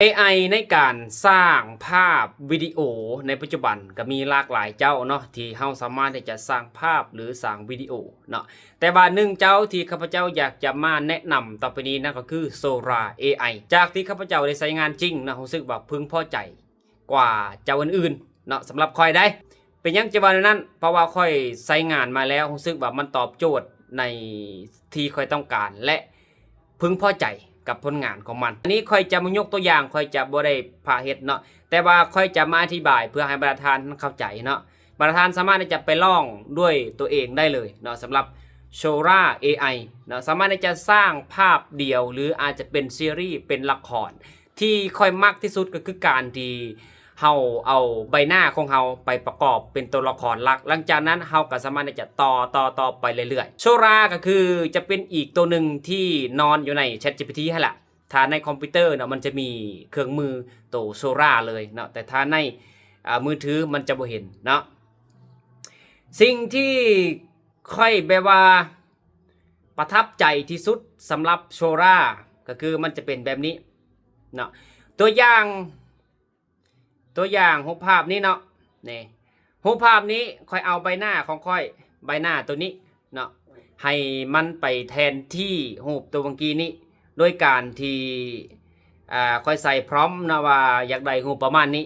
ເອໄອໃນການສ້າງພາບວິດີໂອໃນປັດຈຸບັນກໍມີຫຼາກຫຼາຍເຈົ້າເນາະ ທີ່ເຮົາສາມາດທີ່ຈະສ້າງພາບ ຫຼື ສ້າງວິດີໂອເນາະ. ແຕ່ວ່າໜຶ່ງເຈົ້າທີ່ຂ້າພະເຈົ້າຢາກຈະມາແນະນຳຕໍ່ໄປນີ້ນັ້ນກໍຄື Sora ເອໄອ ຈາກທີ່ຂ້າພະເຈົ້າໄດ້ໃຊ້ງານຈິງເນາະ ຮູ້ສຶກວ່າເພິ່ງພໍໃຈກວ່າເຈົ້າອື່ນໆເນາະ ສຳລັບຂ້ອຍໄດ໋. ເປັນຫຍັງຈຶ່ງວ່າແນວນັ້ນ? ເພາະວ່າຂ້ອຍໃຊ້ງານມາແລ້ວ ຮູ້ສຶກວ່າມັນຕອບໂຈດໃນທີ່ຂ້ອຍຕ້ອງການ ແລະ ເພິ່ງພໍໃຈກັບຜົນງານຂອງມັນ. ອັນນີ້ຂ້ອຍຈະມາຍົກຕົວຢ່າງ, ຂ້ອຍຈະບໍ່ໄດ້ພາເຮັດເນາະ, ແຕ່ວ່າຂ້ອຍຈະມາອະທິບາຍເພື່ອໃຫ້ບັນດາທ່ານເຂົ້າໃຈເນາະ. ບັນດາທ່ານສາມາດທີ່ຈະໄປລອງດ້ວຍຕົວເອງໄດ້ເລີຍເນາະ, ສຳລັບ Sora ເອໄອ ເນາະ, ສາມາດທີ່ຈະສ້າງພາບດຽວ ຫຼື ອາດຈະເປັນຊີຣີ ເປັນລະຄອນ. ທີ່ຂ້ອຍມັກທີ່ສຸດກໍຄືການທີ່ເຮົາເອົາໃບໜ້າຂອງເຮົາໄປປະກອບເປັນຕົວລະຄອນຫຼັກ, ຫຼັງຈາກນັ້ນເຮົາກໍສາມາດທີ່ຈະຕໍ່ ຕໍ່ ຕໍ່ໄປເລື້ອຍໆ. Sora ກໍຄືຈະເປັນອີກຕົວໜຶ່ງທີ່ນອນຢູ່ໃນ ChatGPT ຫັ້ນລະ. ຖ້າໃນຄອມພິວເຕີເນາະ ມັນຈະມີເຄື່ອງມືໂຕ Sora ເລີຍເນາະ, ແຕ່ຖ້າໃນ ອາ ມືຖືມັນຈະບໍ່ເຫັນເນາະ. ສິ່ງທີ່ຂ້ອຍແບບວ່າປະທັບໃຈທີ່ສຸດສຳລັບ Sora ກໍຄືມັນຈະເປັນແບບນີ້ເນາະ. ຕົວຢ່າງ ຕົວຢ່າງຮູບພາບນີ້ເນາະ, ນີ້ ຮູບພາບນີ້ຂ້ອຍເອົາໃບໜ້າຂອງຂ້ອຍ ໃບໜ້າຕົວນີ້ເນາະ ໃຫ້ມັນໄປແທນທີ່ຮູບຕົວເມື່ອກີ້ນີ້ ໂດຍການທີ່ ອ່າ ຂ້ອຍໃສ່ prompt ເນາະ ວ່າຢາກໄດ້ຮູບປະມານນີ້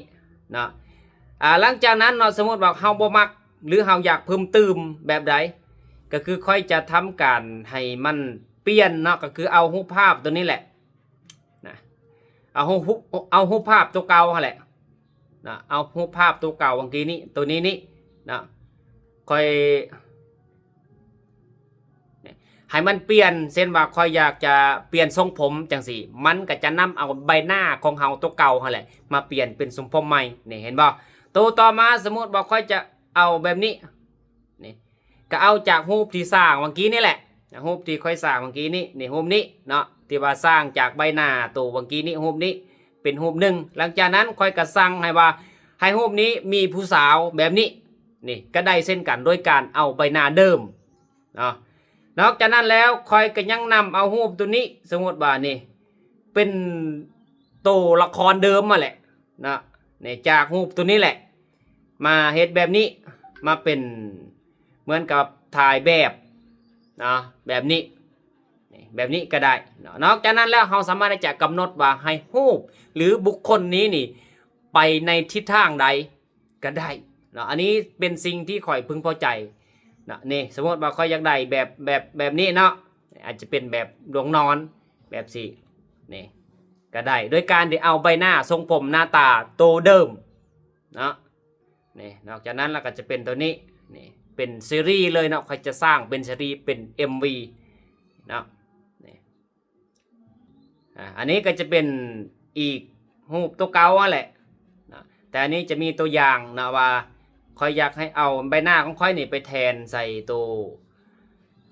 ເນາະ. ອ່າ ຫຼັງຈາກນັ້ນເນາະ ສົມມຸດວ່າເຮົາບໍ່ມັກ ຫຼື ເຮົາຢາກເພີ່ມຕື່ມແບບໃດ ກໍຄືຂ້ອຍຈະທຳການໃຫ້ມັນປ່ຽນເນາະ, ກໍຄືເອົາຮູບພາບຕົວນີ້ແຫຼະ ນະ ເອົາຮູບ ເອົາຮູບພາບຕົວເກົ່າຫັ້ນແຫຼະນະ, ເອົາຮູບພາບຕົວເກົ່າຫວ່າງກີ້ນີ້ ຕົວນີ້ນີ້ນະ, ຂ້ອຍ ໃຫ້ມັນປ່ຽນ, ເຊັ່ນວ່າຂ້ອຍຢາກຈະປ່ຽນຊົງຜົມຈັ່ງຊີ້ ມັນກໍຈະນຳເອົາໃບໜ້າຂອງເຮົາຕົວເກົ່າຫັ້ນແຫຼະ ມາປ່ຽນເປັນຊົງຜົມໃໝ່. ນີ້ ເຫັນບໍ່? ໂຕຕໍ່ມາ ສົມມຸດວ່າຂ້ອຍຈະເອົາແບບນີ້ ນີ້ ກໍເອົາຈາກຮູບທີ່ສ້າງຫວ່າງກີ້ນີ້ແຫຼະ, ຮູບທີ່ຂ້ອຍສ້າງຫວ່າງກີ້ນີ້ ນີ້ ຮູບນີ້ເນາະ ທີ່ວ່າສ້າງຈາກໃບໜ້າໂຕຫວ່າງກີ້ນີ້ ຮູບນີ້ເປັນຮູບໜຶ່ງ. ຫຼັງຈາກນັ້ນຂ້ອຍກໍສັ່ງໃຫ້ວ່າ ໃຫ້ຮູບນີ້ມີຜູ້ສາວແບບນີ້ ນີ້ ກໍໄດ້ເຊັ່ນກັນ ໂດຍການເອົາໃບໜ້າເດີມເນາະ. ນອກຈາກນັ້ນແລ້ວ ຂ້ອຍກໍຍັງນຳເອົາຮູບໂຕນີ້ ສົມມຸດວ່ານີ້ ເປັນໂຕລະຄອນເດີມຫັ້ນແຫຼະເນາະ, ນີ້ ຈາກຮູບໂຕນີ້ແຫຼະ ມາເຮັດແບບນີ້ ມາເປັນເໝືອນກັບຖ່າຍແບບເນາະ ແບບນີ້ ນີ້ ແບບນີ້ກໍໄດ້ເນາະ. ນອກຈາກນັ້ນແລ້ວ ເຮົາສາມາດທີ່ຈະກຳນົດວ່າໃຫ້ຮູບ ຫຼື ບຸກຄົນນີ້ນີ້ ໄປໃນທິດທາງໃດກໍໄດ້ເນາະ. ອັນນີ້ເປັນສິ່ງທີ່ຂ້ອຍເພິ່ງພໍໃຈເນາະ. ນີ້ ສົມມຸດວ່າຂ້ອຍຢາກໄດ້ແບບ ແບບ ແບບນີ້ເນາະ, ອາດຈະເປັນແບບດວງນອນແບບຊີ້ ນີ້ ກໍໄດ້ ໂດຍການທີ່ເອົາໃບໜ້າ ຊົງຜົມ ໜ້າຕາໂຕເດີມເນາະ. ນີ້ ນອກຈາກນັ້ນແລ້ວກໍຈະເປັນຕົວນີ້ ນີ້ ເປັນຊີຣີເລີຍເນາະ, ຂ້ອຍຈະສ້າງເປັນຊີຣີ ເປັນເອັມວີເນາະ. ນີ້ ອາ ອັນນີ້ກໍຈະເປັນອີກຮູບຕົວເກົ່າຫັ້ນແຫຼະເນາະ, ແຕ່ອັນນີ້ຈະມີຕົວຢ່າງເນາະ ວ່າຂ້ອຍຢາກໃຫ້ເອົາໃບໜ້າຂອງຂ້ອຍນີ້ໄປແທນໃສ່ໂຕ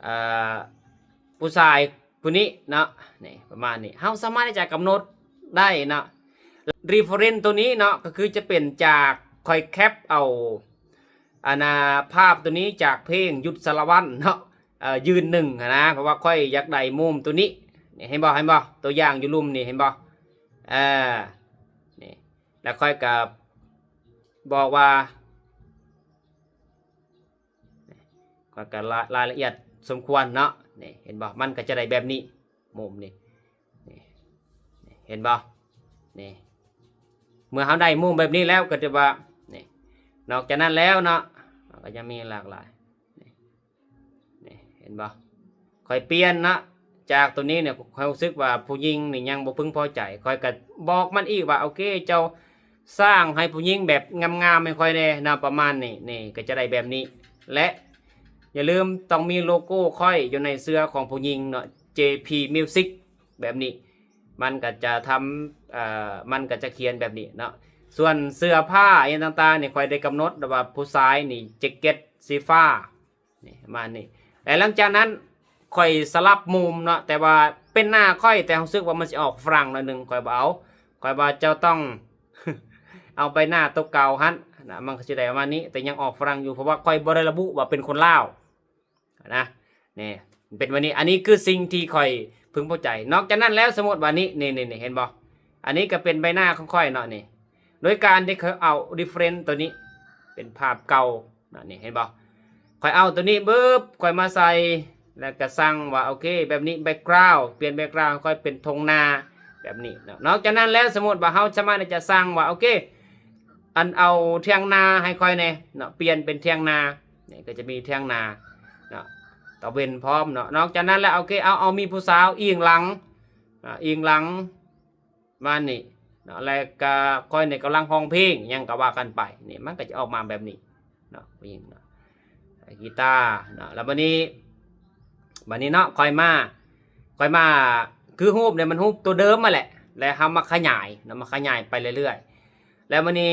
ເອີ ຜູ້ຊາຍ ຜູ້ນີ້ເນາະ. ນີ້ ປະມານນີ້ ເຮົາສາມາດທີ່ຈະກຳນົດໄດ້ເນາະ. ເຣເຟີເຣັນໂຕນີ້ເນາະ ກໍຄືຈະເປັນຈາກ ຂ້ອຍແຄັບເອົາ ອັນນ່າ ພາບໂຕນີ້ຈາກເພງ ຢຸດສາລະວັນເນາະ, ເອີ ຢືນໜຶ່ງຫັ້ນນະ, ເພາະວ່າຂ້ອຍຢາກໄດ້ມຸມໂຕນີ້. ນີ້ ເຫັນບໍ່ ເຫັນບໍ່? ຕົວຢ່າງຢູ່ລຸ່ມນີ້ ເຫັນບໍ່? ເອີ ນີ້ ແລ້ວຂ້ອຍກໍບອກວ່າ ຂ້ອຍກໍລາຍ ລາຍລະອຽດສົມຄວນເນາະ. ນີ້ ເຫັນບໍ່? ມັນກໍຈະໄດ້ແບບນີ້ ມຸມນີ້ ນີ້ ນີ້ ເຫັນບໍ່? ນີ້ ເມື່ອເຮົາໄດ້ມຸມແບບນີ້ແລ້ວ ກໍຖືວ່າ ນີ້ ນອກຈາກນັ້ນແລ້ວເນາະ ມັນກໍຍັງມີຫຼາກຫຼາຍ ນີ້ ນີ້ ເຫັນບໍ່? ຂ້ອຍປ່ຽນເນາະ ຈາກຕົວນີ້ນີ້ ຂ້ອຍຮູ້ສຶກວ່າຜູ້ຍິງນີ້ຍັງບໍ່ເພິ່ງພໍໃຈ, ຂ້ອຍກໍບອກມັນອີກວ່າ ໂອເຄ ເຈົ້າສ້າງໃຫ້ຜູ້ຍິງແບບງາມໆໃຫ້ຂ້ອຍແດ່ນະ ປະມານນີ້. ນີ້ ກໍຈະໄດ້ແບບນີ້ ແລະ ຢ່າລືມຕ້ອງມີໂລໂກ້ຂ້ອຍຢູ່ໃນເສື້ອຂອງຜູ້ຍິງເນາະ ເຈພີ Music ແບບນີ້ ມັນກໍຈະທຳ ເອີ ມັນກໍຈະຂຽນແບບນີ້ເນາະ. ສ່ວນເສື້ອຜ້າອີ່ຫຍັງຕ່າງໆນີ້ ຂ້ອຍໄດ້ກຳນົດແລ້ວວ່າຜູ້ຊາຍນີ້ ແຈັກເກັດສີຟ້າ ນີ້ ປະມານນີ້. ແລະ ຫຼັງຈາກນັ້ນຂ້ອຍສະຫຼັບມຸມເນາະ, ແຕ່ວ່າເປັນໜ້າຂ້ອຍ ແຕ່ຮູ້ສຶກວ່າມັນຊິອອກຝຣັ່ງໜ້ອຍໜຶ່ງ ຂ້ອຍບໍ່ເອົາ. ຂ້ອຍວ່າເຈົ້າຕ້ອງເອົາໃບໜ້າໂຕເກົ່າຫັ້ນນະ ມັນກໍຊິໄດ້ປະມານນີ້, ແຕ່ຍັງອອກຝຣັ່ງຢູ່ ເພາະວ່າຂ້ອຍບໍ່ໄດ້ລະບຸວ່າເປັນຄົນລາວ. ນະ ນີ້ ເປັນແບບນີ້. ອັນນີ້ຄືສິ່ງທີ່ຂ້ອຍເພິ່ງພໍໃຈ. ນອກຈາກນັ້ນແລ້ວ ສົມມຸດວ່ານີ້ ນີ້ ນີ້ ນີ້ ເຫັນບໍ່? ອັນນີ້ກໍເປັນໃບໜ້າຂອງຂ້ອຍເນາະນີ້ ໂດຍການທີ່ຂ້ອຍເອົາ reference ຕົວນີ້ເປັນພາບເກົ່າເນາະ ນີ້ເຫັນບໍ່? ຂ້ອຍເອົາຕົວນີ້ບຶບ ຂ້ອຍມາໃສ່ ແລ້ວກໍສັ່ງວ່າ ໂອເຄ ແບບນີ້ background ປ່ຽນ background ໃຫ້ຂ້ອຍເປັນທົ່ງນາແບບນີ້ເນາະ. ນອກຈາກນັ້ນແລ້ວ ສົມມຸດວ່າເຮົາສາມາດທີ່ຈະສັ່ງວ່າ ໂອເຄ ອັນ ເອົາຖຽງນາໃຫ້ຂ້ອຍແດ່ເນາະ ປ່ຽນເປັນຖຽງນາ ນີ້ກໍຈະມີຖຽງນາເນາະ ຕາເວັນພ້ອມເນາະ. ນອກຈາກນັ້ນແລ້ວ ໂອເຄ ເອົາ ເອົາມີຜູ້ສາວອີງຫຼັງ ອາ ອີງຫຼັງ ປະມານນີ້ເນາະ ແລ້ວກະຂ້ອຍນີ້ກຳລັງຮ້ອງເພງ ຫຍັງກໍວ່າກັນໄປ ນີ້ມັນກໍຈະອອກມາແບບນີ້ເນາະ ຜູ້ຍິງເນາະ ເລນກີຕາເນາະ. ແລ້ວບັດນີ້ ບັດນີ້ເນາະ ຂ້ອຍມາ ຂ້ອຍມາ ຄືຮູບນີ້ມັນຮູບຕົວເດີມຫັ້ນແຫຼະ ແລ້ວເຮົາມາຂະຫຍາຍເນາະ ມາຂະຫຍາຍໄປເລື້ອຍໆ. ແລ້ວບັດນີ້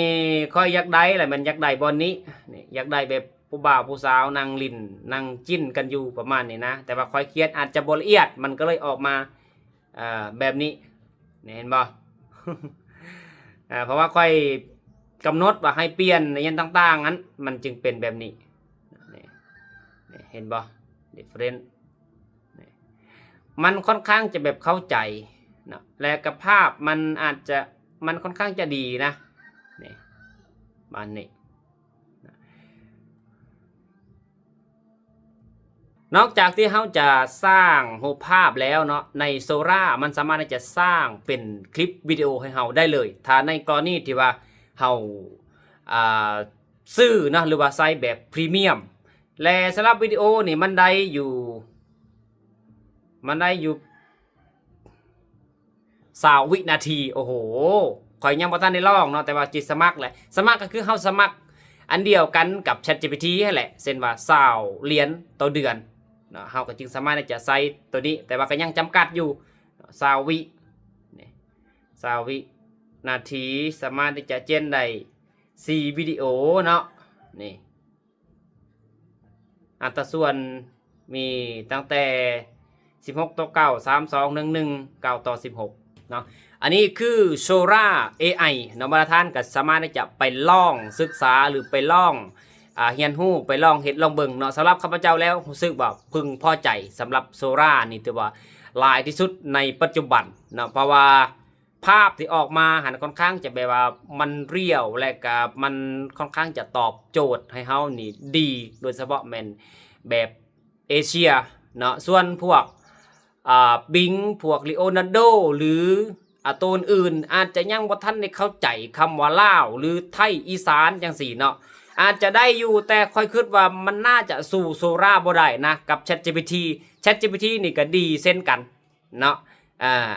ຂ້ອຍຢາກໄດ້ ແລ້ວມັນຢາກໄດ້ບ່ອນນີ້ ນີ້ ຢາກໄດ້ແບບຜູ້ບ່າວຜູ້ສາວນັ່ງຫຼິ້ນນັ່ງຈິ້ນກັນຢູ່ປະມານນີ້ນະ ແຕ່ວ່າຂ້ອຍຂຽນອາດຈະບໍ່ລະອຽດ ມັນກໍເລີຍອອກມາ ເອີ ແບບນີ້ ນີ້ເຫັນບໍ່? ເອີ ເພາະວ່າຂ້ອຍກຳນົດວ່າໃຫ້ປ່ຽນອີ່ຫຍັງຕ່າງໆ ຫັ້ນ ມັນຈຶ່ງເປັນແບບນີ້ ນີ້ ນີ້ເຫັນບໍ່? Different ນີ້ ມັນຄ່ອນຂ້າງຈະແບບເຂົ້າໃຈເນາະ ແລະກະພາບມັນອາດຈະ ມັນຄ່ອນຂ້າງຈະດີນະ ນີ້ ປະມານນີ້. ນອກຈາກທີ່ເຮົາຈະສ້າງຮູບພາບແລ້ວເນາະ ໃນໂຊລາມັນສາມາດທີ່ຈະສ້າງເປັນຄລິບວິດີໂອໃຫ້ເຮົາໄດ້ເລີຍ ຖ້າໃນກໍລະນີທີ່ວ່າເຮົາ ອ່າ ຊື້ເນາະ ຫຼືວ່າໃຊ້ແບບພຣີມຽມ. ແລະສຳລັບວິດີໂອນີ້ມັນໄດ້ຢູ່ ມັນໄດ້ຢູ່ ຊາວວິນາທີ ໂອ້ໂຫ ຂ້ອຍຍັງບໍ່ທັນໄດ້ລອງເນາະ ແຕ່ວ່າຈິດສະໝັກແຫຼະ ສະໝັກກໍຄືເຮົາສະໝັກອັນດຽວກັນກັບ ChatGPT ຫັ້ນແຫຼະ ເຊັ່ນວ່າຊາວຫຼຽນຕໍ່ເດືອນເນາະ ເຮົາກໍຈຶ່ງສາມາດທີ່ຈະໃຊ້ຕົວນີ້ ແຕ່ວ່າກໍຍັງຈຳກັດຢູ່ ຊາວວິ ນີ້ ຊາວວິນາທີ ສາມາດທີ່ຈະເຈນໄດ້ສີ່ວິດີໂອເນາະ ນີ້ ອັດຕາສ່ວນມີຕັ້ງແຕ່ສິບຫົກຕໍ່ເກົ້າ ສາມສອງ ໜຶ່ງໜຶ່ງ ເກົ້າຕໍ່ສິບຫົກເນາະ. ອັນນີ້ຄືໂຊລາ ເອໄອ ເນາະ ບັນດາທ່ານກໍສາມາດທີ່ຈະໄປລອງສຶກສາ ຫຼືໄປລອງ ອ່າ ຮຽນຮູ້ ໄປລອງເຮັດລອງເບິ່ງເນາະ. ສຳລັບຂ້າພະເຈົ້າແລ້ວ ຮູ້ສຶກວ່າເພິ່ງພໍໃຈສຳລັບໂຊລານີ້ ຖືວ່າຫຼາຍທີ່ສຸດໃນປັດຈຸບັນເນາະ ເພາະວ່າ ພາບທີ່ອອກມາຫັ້ນຄ່ອນຂ້າງຈະແບບວ່າມັນລຽວ ແລະກະມັນຄ່ອນຂ້າງຈະຕອບໂຈດໃຫ້ເຮົານີ້ດີ ໂດຍສະເພາະແມ່ນແບບເອເຊຍເນາະ. ສ່ວນພວກ ອ່າ ບິງ ພວກລີໂອນາໂດ ຫຼື ອາ ໂຕອື່ນໆ ອາດຈະຍັງບໍ່ທັນໄດ້ເຂົ້າໃຈຄຳວ່າລາວ ຫຼື ໄທອີສານຈັ່ງຊີ້ເນາະ ອາດຈະໄດ້ຢູ່ ແຕ່ຂ້ອຍຄິດວ່າມັນໜ້າຈະສູ້ໂຊລາບໍ່ໄດ້ນະ ກັບ ChatGPT. ChatGPT ນີ້ກະດີເຊັ່ນກັນເນາະ ອ່າ